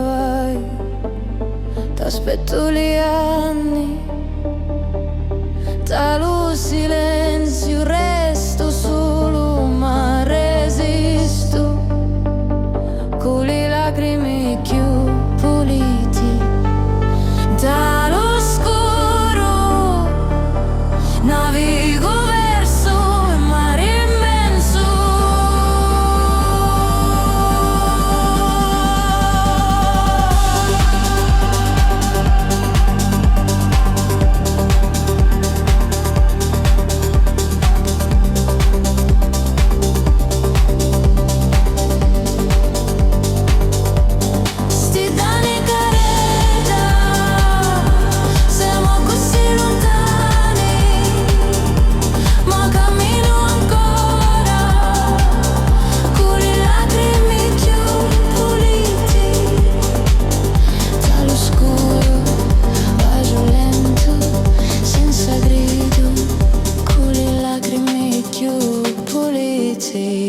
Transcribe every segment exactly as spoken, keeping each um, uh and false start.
Vai, t'aspettu li anni, nta lu silenziu restu sulu, ma resistu, cu li lacrimi cchiù puliti, nta lu scuru. Navigu versu un mari immensu. Sti dani careta, semu accussì luntani, ma caminu ancora, cu li lacrimi cchiù puliti, nta lu scuru, vaju lentu, senza gridu, cu li lacrimi cchiù puliti.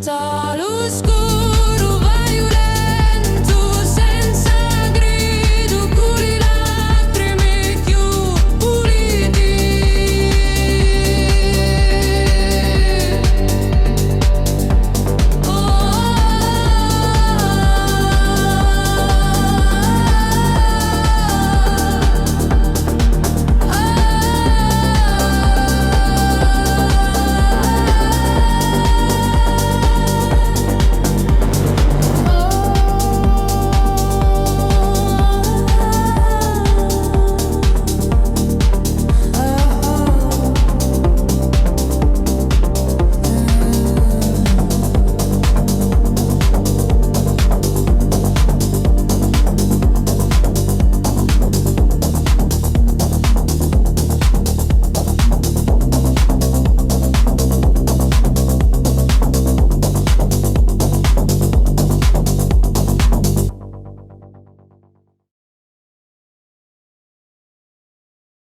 Nta lu scuru.